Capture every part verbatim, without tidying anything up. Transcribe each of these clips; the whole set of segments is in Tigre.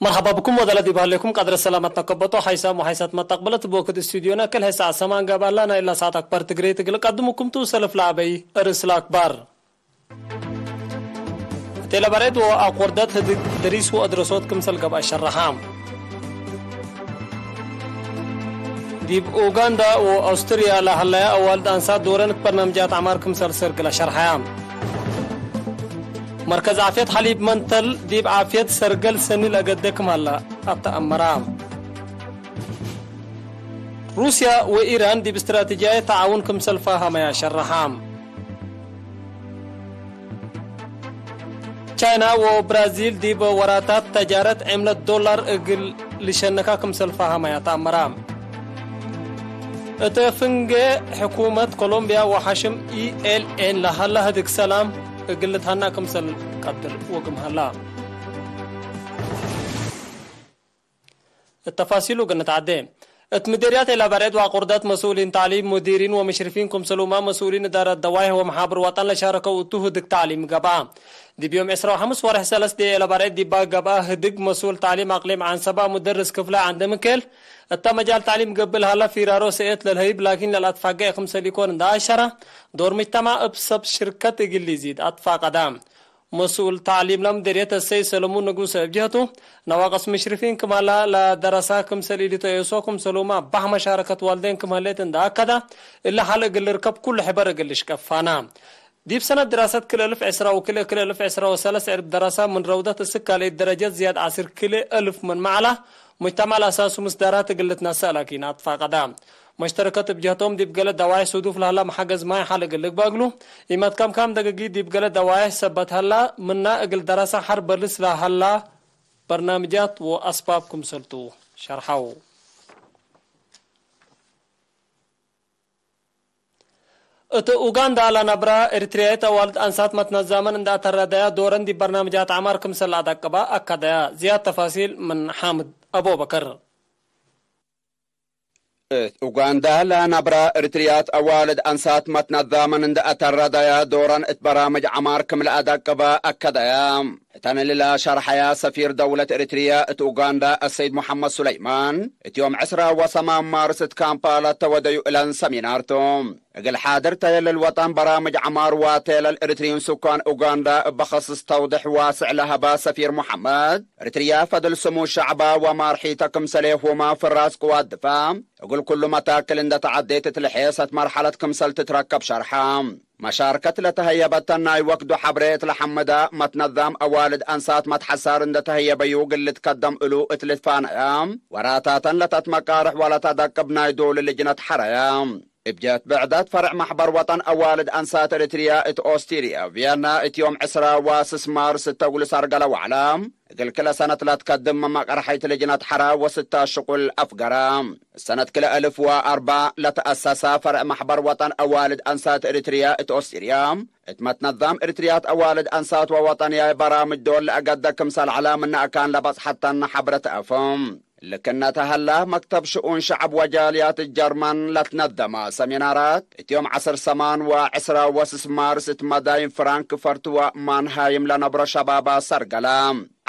መርሐባ ብኩም ወደለ ዲብ ሀሌኩም ቀድረ ሰላመት ነከበቶ ሐይሳም ወሐይሳት መተቅበለት እብ ወክድ ስቱድዮነ ክል ህይ ሰዓት ሰማን ገብአላ። ናይ እላ ሰዓት አክባር ትግሬ ትግል ቀድሙኩም ቱ ሰልፍ ለአበይ እርስ ለአክባር። ቴለበሬድ ወአቆርደት ህድግ ድሪስ ወአድረሶት ክምሰል ገብአ ሸረሐ። ዲብ ኡጋንዳ ወአውስትርያ ለሀለያ አዋልድ አንሳት ዶረን እት በርናምጃት ዐማር ክምሰል ሰርግል አሸርሐያ። መርከዝ ዓፍየት ሐሊብ መንተል ዲብ ዓፍየት ሰርገል ሰኒ ለአገደ ክም ሀለ አተአመራ። ሩስያ ወኢራን ዲብ እስትራቴጂያዊ ተዓውን ክምሰል ፋሀመያ ሸረሐ። ቻይና ወብራዚል ዲብ ወራታት ተጃረት ዕምለት ዶላር እግል ልሸነካ ክምሰል ፋሀመያ ተአመራ። እት ፍንጌ ሕኩመት ኮሎምቢያ ወሐሽም ኢ ኤል ኤን ለሀላ ህድግ ሰላም እግል ልትሀና ክምሰል ቀድር ወግም ሀላ። እት ተፋሲሉ እግል ንትዐዴ። እት ምዴርያት ኤላበርዕድ ወአቁርደት መስኡሊን ተዕሊም፣ ሙዲሪን ወምሽርፊን ክምሰሉመ መስኡሊን እዳረት ደዋይሕ ወመሓብር ወጠን ለሻረከው እቱ ህድግ ተዕሊም ገብአ። ዲብ ዮም ዕስራ ወሐምስ ወርሕ ሰለስ ዴ ኤላበርዕድ ዲባ ገብአ ህድግ መስኡል ተዕሊም አቅሊም ዐንሰባ ሙደርስ ክፍለ ዐንደ ምክል እተ መጃል ተዕሊም ገብእ ለሀላ ፊራሮ ሰኤት ለልሀይብ ላኪን ለልአትፋገዕ ክምሰል ኢኮን እንደ አሸረ፣ ዶር ሙጅተማዕ እብ ሰብ ሽርከት እግል ሊዚድ አትፋቀደ። መስኡል ተዕሊም ለምዴርየት አሰይድ ሰለሙን ንጉሰ እብ ጀህቱ፣ ነዋቅስ ምሽርፊን ክማላ ለደረሳ ክምሰል ኢሊተአየሶ ክምሰሉመ ባህ መሻረከት ዋልዴን ክም ህሌት እንደ አከደ፣ እሊ ሐል እግል ልርከብ ኩሉ ሕበር እግል ልሽቀፍ ፋና። ዲብ ሰነት ድራሰት ክልኤ እልፍ ዕስራ ወክልኤ ክልኤ እልፍ ዕስራ ወሰለስ ዕርብ ደረሳ ምን ረውደት እስክ ካልአይት ደረጀት ዝያድ ዐስር ክልኤ እልፍ ምን መዓላ ሙጅተማዕ ለአሳሱ ምስዳራት እግል ልትነሰእ ላኪን አትፋቀደ። መሽተረከት እብ ጀህቶም ዲብ ገሌ ደዋይሕ ሱዱፍ ለሀላ መሓገዝ ማይ ሐል እግል ልግበእ እግሉ፣ ኢመት ከምካም ደገጊት ዲብ ገሌ ደዋይሕ ሰበት ሀላ፣ ምና እግል ደረሰ ሐር በልስ ለሀላ በርናምጃት ወአስባብ ክምሰልቱ ሸርሐው። እት ኡጋንዳ ለነብራ ኤሪትርያይት አዋልድ አንሳት መትነዛመን እንደ አተረደያ ዶረን ዲብ በርናምጃት ዐማር ክምሰል ለአደቅባ አከደያ። ዝያድ ተፋሲል ምን ሓምድ አቡበከር። እት ኡጋንዳ ለነብራ እርትርያት አዋልድ አንሳት መትነዛምን እንደ አተረደያ ዶረን እት በራምጅ ዐማር ክም ለአደቅበ አከደያ። እተን እሊ ለሸርሐያ ሰፊር ደውለት እርትርያ እት ኡጋንዳ አሰይድ ሙሐመድ ሱለይማን፣ እት ዮም ዕስራ ወሰማን ማርስ እት ካምፓላ ተወደዩ እለን ሰሚናር ቱ። እግል ሓድር ተየለል ወጠን በራምጅ ዐማር ዋቴለል እርትርዩን ሱካን ኡጋንዳ እበ ከስስ ተውድሕ ዋስዕ ለሀበ ሰፊር ሙሐመድ፣ እርትርያ ፈድል ስሙ ሸዕባ ወማርሒተ ክምሰሌሁመ ፍራስ ቅዋት ድፋዕ እግል ኩሉ መታክል እንደ ተዐዴት እት ለሔሰት መርሐለት ክምሰል ትትረከብ ሸርሐ። መሻርከት ለተሀየበተን ናይ ወክዱ ሐብሬ እት ለሐምዳ፣ መትነዛም አዋልድ አንሳት መትሐሳር እንደ ተሀየበዩ እግል ልትከደም እሉ እት ልትፋነያ፣ ወራታተን ለተትመቃርሕ ወለተደቅብ ናይ ዶል ልጅነት ሐረያ። እብ ጀህት ብዕዳት ፈርዕ መሕበር ወጠን አዋልድ አንሳት ኤሪትርያ እት ኦስትርያ ቪየና እት ዮም ዕስራ ወስስ ማርስ እተ እግሉ ሰርገለ ወዐለ፣ እግል ክለ ሰነት ለትከድም መመቀርሐይት ልጅነት ሐረ ወስተ ሽቁል አፍገረ። ሰነት ክለ አልፍ ወአርበዕ ለተአሰሰ ፈርዕ መሕበር ወጠን አዋልድ አንሳት ኤሪትርያ እት ኦስትርያ፣ እት መትነዛም ኤሪትርያት አዋልድ አንሳት ወወጠንያይ በራምጅ ዶል ለአገደ ክምሰል ዐለ ምነ አካን ለበጽሐተን ሐብረ ተአፍም። ልክነተ ሀላ፣ መክተብ ሽኡን ሸዐብ ወጃልያት ጀርመን ለትነደመ ሰሚናራት፣ እት ዮም ዐስር ሰማን ወዕስራ ወስስ ማርስ እት መዳይን ፍራንክፈርት ወማንሃይም ለነብሮ ሸባባት ሰርገለ።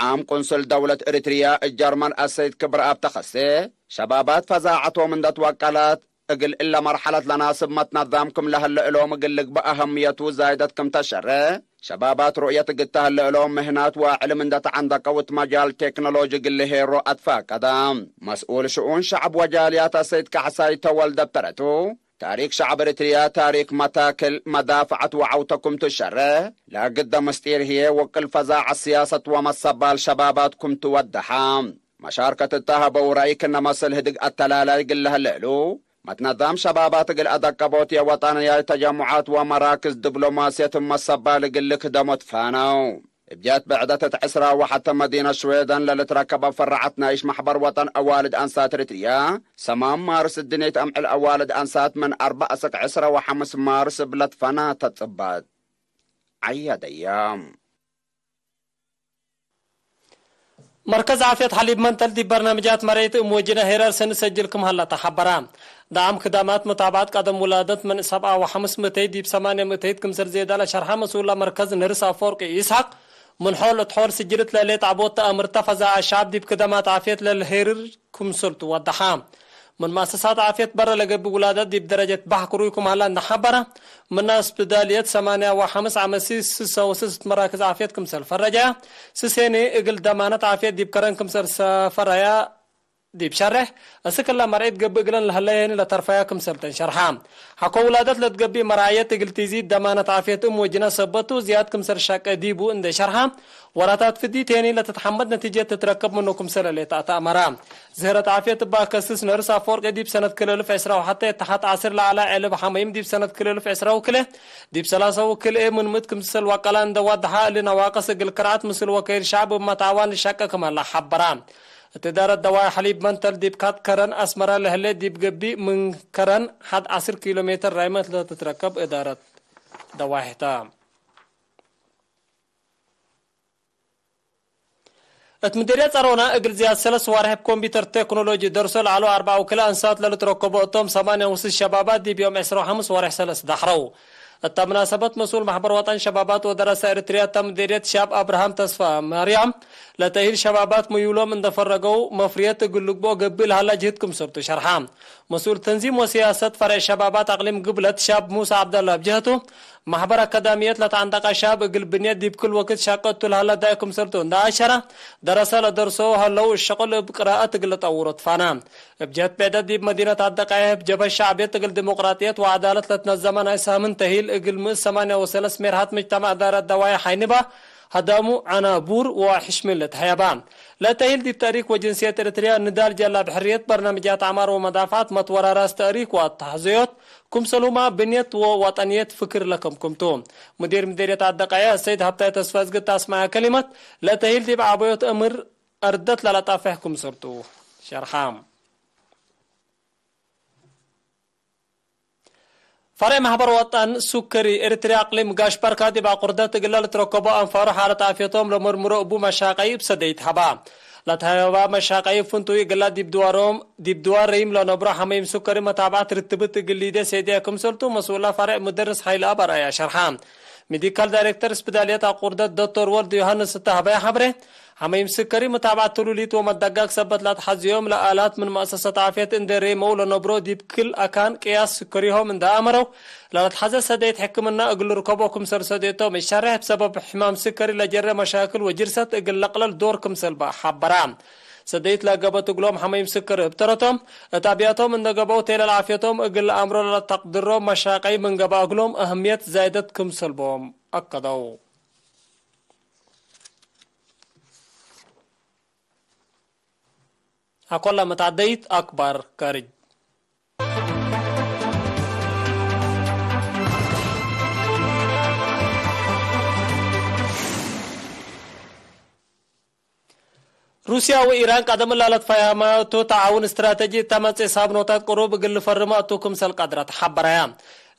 ዓም ቁንስል ደውለት እርትርያ እት ጀርመን አሰይድ ክብረአብ ተኸሴ፣ ሸባባት ፈዛዐቶም እንደ ትወቀለት፣ እግል እለ መርሐለት ለናስብ መትነዛም ክም ለህለ እሎም እግል ልግበእ አሀምየቱ ዛይደት ክም ተሸረ፣ ሸባባት ሩእየት እግል ተህለ እሎም ምህናት ወዕልም እንደ ተዐንደቀው እት መጃል ቴክኖሎጂ እግል ልሄሮ አትፋቀደ። መስኡል ሽኡን ሸዐብ ወጃልያት አሰይድ ካሕሳይ ተወልደ እብ ተረቱ፣ ታሪክ ሸዐብ እርትርያ ታሪክ መታክል፣ መዳፈዐት ወዐውተ ክም ትሸረ፣ ለእግደ ምስጢር ህዬ ወቅል ፈዛዐት ስያሰት ወመሰባል ሸባባት ክም ትወደሐ። መሻርከት እተ ሀበው ረአይ ክነ መስል ህድግ አተላላይ እግል ለህለ እሉ፣ መትነዛም ሸባባት እግል አደቀቦት የወጠንያይ ተጀሙዓት ወመራክዝ ድብሎማስየት እብ መሰባል እግል ልክደሞ ትፋነው። እብ ጀህት ብዕደት እት ዕስራ ወሐተ መዲነት ሽዌደን ለልትረከበ ፈራዐት ናይሽ መሕበር ወጠን አዋልድ አንሳት እርትርያ፣ ሰማን ማርስ እድኔት አምዕል አዋልድ አንሳት ምን አርበዕ እስክ ዕስራ ወሐምስ ማርስ እብ ለትፈና ተጽበት ዐያደየ። መርከዝ ዓፍየት ሐሊብ መንተል ዲብ በርናምጃት መርዒት እም ወጅነ ሄረር ሰኒ ሰጅል ክም ሀለ ተሐበረ። ደዓም ክዳማት ሙታብዐት ቀደም ውላደት ምን ሰብዓ ወሐምስ ምእተይት ዲብ ሰማንየ ምእተይት ክምሰል ዜዳ ለሸርሐ መስኡል መርከዝ ነርስ አፈወርቂ ኢስሐቅ፣ ምን ሖል እት ሖል ስጅልት ለህሌት ዐቦት ተአምር ተፈዛዐ ሻብ ዲብ ክዳማት ዓፍየት ለልሄርር ክምሰልቱ ወደሐ። ምን መአሰሳት ዓፍየት በረ ለገብእ ውላደት ዲብ ደረጀት ባህ ክሩይ ክም ሀለ እንደ ሐበረ፣ ምነ እስፕዳልየት ሰማንያ ወሐምስ ዐመት ስስ ስሰ ወስስ እት መራክዝ ዓፍየት ክምሰል ፈረጃ፣ ስሴኒ እግል ደማነት ዓፍየት ዲብ ከረን ክምሰል ሰፈረያ ዲብ ሸሬሕ፣ እስክ እለ መርዒት ገብእ እግለን ለህለየኒ ለተርፈያ ክምሰልተን ሸርሐ። ሐቆ ውላደት ለትገብእ መርዓየት እግል ቲዚድ ደማነት ዓፍየት እም ወጅነ ሰበቱ ዝያድ ክምሰል ሸቄ ዲቡ እንዴ ሸርሐ፣ ወራታት ፍዲት ሄኒ ለትትሐመድ ነቲጀት ትትረከብ ምኑ ክምሰለ ሌጠ አተአመረ። ዝህረት ዓፍየት እባ ከስስ ነርስ አፈወርቂ ዲብ ሰነት ክልኤ እልፍ ዕስራ ወሐቴ ተሐት ዐስር ለዐለ ዕልብ ሐመይም ዲብ ሰነት ክልኤ እልፍ ዕስራ ወክልኤ ዲብ ሰላሳ ወክልኤ ምን ምእት ክምሰል ወቀላ እንደ ዋድሐ እሊ ነዋቅስ እግል ክርዐት ምስል ወከይል ሸዕብ እብ መትዐዋን ልሸቄ ክም ሀለ ሐበረ። እት እዳረት ደዋይ ሐሊብ መንተል ዲብ ካት ከረን አስመረ ለህሌት ዲብ ገብእ ምን ከረን ሐድ ዐስር ኪሎ ሜትር ራይመት ለትትረከብ እዳረት ደዋይ ተ። እት ምዴርየት ጸሮና እግል ዝያድ ሰለስ ዋርሕ እብ ኮምፒተር ቴክኖሎጂ ደርሶ ለዐለው አርበዓ ውክለ አንሳት ለልትረከቦ እቶም ሰማንያ ወስስ ሸባባት ዲብ ዮም ዕስራ ወሐምስ ዋርሕ ሰለስ ዳሕረው። እተ ምናሰበት መስኡል ማሕበር ወጠን ሸባባት ወደረሰ ኤሪትርያ እተ ምዴርየት ሻብ አብርሃም ተስፋ ማርያም፣ ለተእሂል ሸባባት ምዩሎም እንደ ፈረገው መፍርየት እግል ልግብኦ ገብእ ለሀላ ጅህድ ክምሰልቱ ሸርሐ። መስኡል ተንዚም ወስያሰት ፈርዕ ሸባባት አቅሊም ግብለት ሻብ ሙሳ ዐብደላ እብ ጀህቱ፣ ማሕበር አካዳምየት ለተአንደቀ ሻብ እግል ብንየት ዲብ ክል ወክድ ሻቀቱ ለሀለ ዳይ ክምሰልቱ እንደ አሸረ፣ ደረሰ ለደርሶ ሀለው እሸቁል እብ ቅራአት እግል ለጠውሮ ትፋና። እብ ጀህት ብዕደት ዲብ መዲነት አደቀየ እብ ጀብሀት ሸዕብየት እግል ዲሞቅራጥየት ወዐዳለት ለትነዘመ ናይ ሳምን ተሂል እግል ምእት ሰማንያ ወሰለስ ሜርሐት ምጅተማዕ ዳረት ደዋይ ሐይንባ፣ ሀዳሙ ዐናቡር ወሕሽሚል ለትሀየባ። ለተሂል ዲብ ተእሪክ ወጅንስየት ኤሪትርያ ንዳል ጀላብ ሕርየት በርናምጃት አዕማር ወመዳፍዐት መትወራራስ ተእሪክ ወአተሐዘዮት፣ ክምሰልሁመ ብንየት ወወጠንየት ፍክር ለከምክምቱ። ሙዲር ምዴርየት አደቀየ ሰይድ ሀብታይ ተስፋዝግድ አስመዐ ከሊመት፣ ለተሂል ዲብ ዐበዮት እምር አርደት ለለጣፍሕ ክምሰልቱ ሸርሐ። ፈርዕ ማሕበር ወጠን ሱከሪ ኤሪትርያ አቅሊም ጋሽ ባርካ ዲብ አቁርደት እግለ ልትረከቦ አንፋሩ ሓለት ዓፍየቶም ለመርምሮ እቡ መሻቀይ እብ ሰደይት ሀባ። ለትሀየባ መሻቀይ ፍንቱይ እግላ ዲብ ድዋሮም፣ ዲብ ድዋረይም ለነብሮ ሐመይም ሱከሪ መታብዐት ርትብት እግል ሊዴ ሴድየ ክምሰልቱ መስኡላ ፈርዕ ሙደርስ ሐይልአብ አርአያ ሸርሐ። ሜዲካል ዳይሬክተር ስፕዳልየት አቁርደት ዶክተር ወልድ ዮሐንስ እተ ሀበያ ሐብሬ፣ ሐመይም ስከሪ መታብዐት ትሉሊት ወመደጋግ ሰበት ለአትሐዝዮም ለአላት ምን መአሰሰት ዓፍየት እንዴ ሬመው ለነብሮ ዲብ ክል አካን ቅያስ ስከሪሆም እንዴ አመረው፣ ለለትሐዘ ሰደይት ሕክምና እግል ልርከቦ ክምሰል ሰዴቶም እሸሬሕ፣ እብ ሰበብ ሕማም ስከሪ ለጀረ መሻክል ወጅርሰት እግል ለቅለል ዶር ክምሰል በ ሐበራ። ሰደይት ለገበት እግሎም ሐመይም ስከሪ እብ ተረቶም፣ እት አብያቶም እንዴ ገብአው ቴለል ዓፍየቶም እግል ለአምሮ ለለተቅድሮ መሻቀይ ምን ገብአ እግሎም አህምየት ዛይደት ክምሰል ቦም አከደው። አኮላ መትዐደይት አክባር ካርጅ። ሩስያ ወኢራን ቀደም እላ ለትፈሀመቱ ተዓውን እስትራተጂ እተ መጽእ ሳብኖታት ቅሩብ እግል ልፈርመ እቱ ክምሰል ቀድረት ሐበረያ።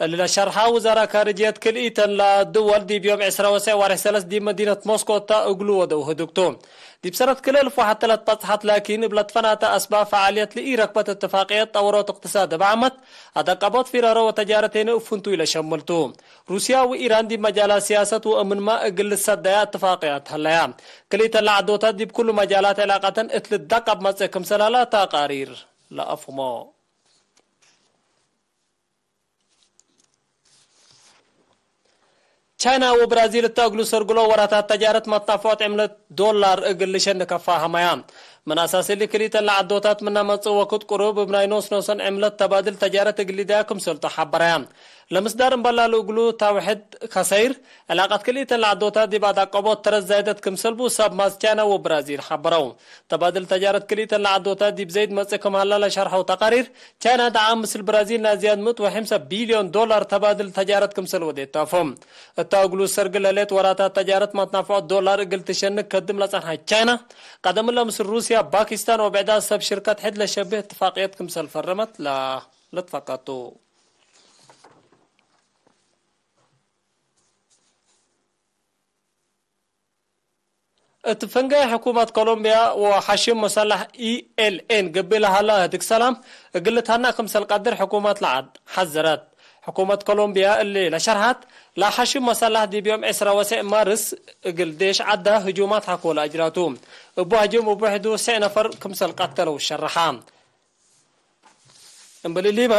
እሊ ለሸርሐ ውዛራ ካርጅየት ክልኢተን ለድወል ዲብ ዮም ዕስራ ወሰዕ ወርሕ ሰለስ ዲብ መዲነት ሞስኮ እተ እግሉ ወደው ህዱግቱ። ዲብ ሰነት ክልኤ እልፍ ወሐተ ለትበጽሐት ላኪን እብ ለትፈናተ አስባብ ፈዓልየት ለኢረክበት እትፋቅየት ጠወሮት እቅትሳድ እብ ዓመት አደቀቦት ፊረሮ ወተጃረቴን እብ ፍንቱይ ለሸምልቱ። ሩስያ ወኢራን ዲብ መጃላት ሲያሰት ወእምንመ እግል ልሰደያ እትፋቅያት ሀለያ። ክልኢተን ለዐዶታት ዲብ ኩሉ መጃላት ዕላቀተን እት ልደቀብ መጽእ ክምሰል ሀላ ተቃሪር ለአፍህሞ። ቻይና ወብራዚል እተ እግሉ ሰርግሎ ወራታት ተጃረት መትናፈዖት ዕምለት ዶላር እግል ልሸኒ ከፋ ሀመያ። ምን አሳስ እሊ ክልኢተን ለዐዶታት ምነ መጽእ ወክድ ቅሩብ እብ ናይ ኖስ ኖሰን ዕምለት ተባድል ተጃረት እግል ሊደያ ክምሰልቱ ሐበረያ። ለምስዳር እምበላሉ እግሉ ተውሕድ ከሰይር፣ ዕላቀት ክልኢተን ለዐዶታት ዲብ አዳቀቦት ተረት ዛይደት ክምሰል ቡ ሰብ ማዝ ቻይና ወብራዚል ሐበረው። ተባድል ተጃረት ክልኢተን ለዐዶታት ዲብ ዘይድ መጽእ ክም ሀላ ለሸርሐው ተቃሪር፣ ቻይና ደዓም ምስል ብራዚል ናይ ዝያድ ምእት ወሐምሳ ቢልዮን ዶላር ተባድል ተጃረት ክምሰል ወዴት ተአፎም። እተ እግሉ ሰርግ ለህሌት ወራታት ተጃረት መትናፈዖት ዶላር እግል ትሸንግ ከድም ለጸንሐት ቻይና፣ ቀደምለ ምስል ሩስያ፣ ፓኪስታን ወብዕዳት ሰብ ሽርከት ሕድ ለሸብህ እትፋቅየት ክምሰል ፈረመት ለ-፣ ለትፈቀቱ። እት ፍንጌ ሕኩመት ኮሎምብያ ወሐሽም መሰላሕ ኢ ኤል ኤን ገብእ ለሀላ ህድግ ሰላም እግል ልትሀና ክምሰል ቀድር ሕኩመት ለዐድ ሐዘረት። ሕኩመት ኮሎምብያ እሊ ለሸርሐት፣ ለሐሽም መሰላሕ ዲብ ዮም ዕስራ ወሰዕ ማርስ እግል ዴሽ ዐዳ ህጁማት ሐቆ ለአጅራቱ። እቡ ህጅም እቡ ሕዱ ሰዕ ነፈር ክምሰል ቀተለው ሸረሐ። እምብል እሊመ፣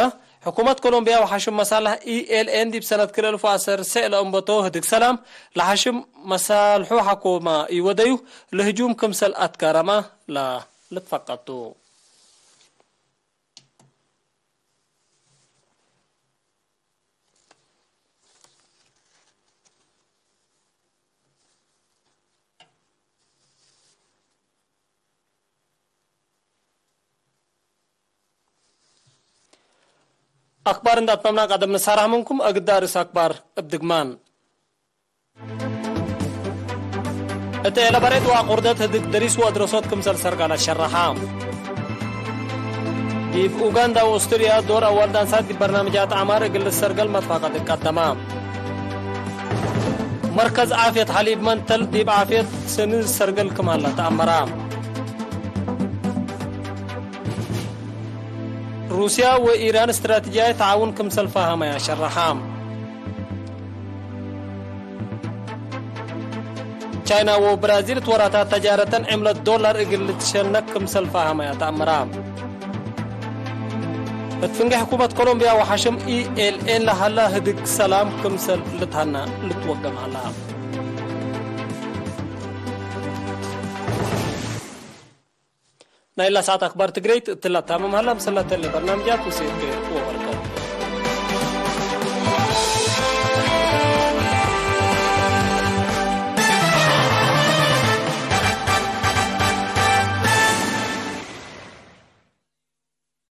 ሕኩመት ኮሎምብያ ወሐሽም መሳልሕ ኢ ኤል ኤን ዲብ ሰነት ክልኤ እልፍ ወዐሰርተ ለአንበቶ ህድግ ሰላም፣ ለሐሽም መሳልሑ ሐኮመ ኢወደዩ ለህጁም ክምሰል አትካረመ ለልትፈቀድ ቱ። አክባር እንደ አትመምና ቀደም ንሳራህ ምንኩም፣ አግዳ ርእስ አክባር እብ ድግማን። እተ ኤለበሬት ወአቁርደት ህድግ ደሪስ ወአድረሶት ክምሰል ሰርጋላት ሸረሓ። ዲብ ኡጋንዳ ወኦስትርያ ዶር አዋልድ አንሳት ዲብ በርናምጃት አዕማር እግል ልትሰርገል መትፋቀት እቀደማ። መርከዝ ዓፍየት ሐሊብ መንተል ዲብ ዓፍየት ሰኒ ሰርገል ክማላ ተአመራ። ሩስያ ወኢራን ስትራተጂያይ ተዓውን ክምሰል ፋሀመያ ሸረሓ። ቻይና ወብራዚል እት ወራታት ተጃረተን ዕምለት ዶላር እግል ልትሸነክ ክምሰል ፋሀመያ ተአመራ። እት ፍንጌ ሕኩመት ኮሎምብያ ወሐሽም ኢ ኤል ኤን ለሀላ ህድግ ሰላም ክምሰል ልትሀና ልትወገም ሀላ። ናይላ ሰዓት አክባር ትግሬይት እትላ ታምም ሀላ። ምሰላተለ በርናምጃት ውሴት ወበርከት።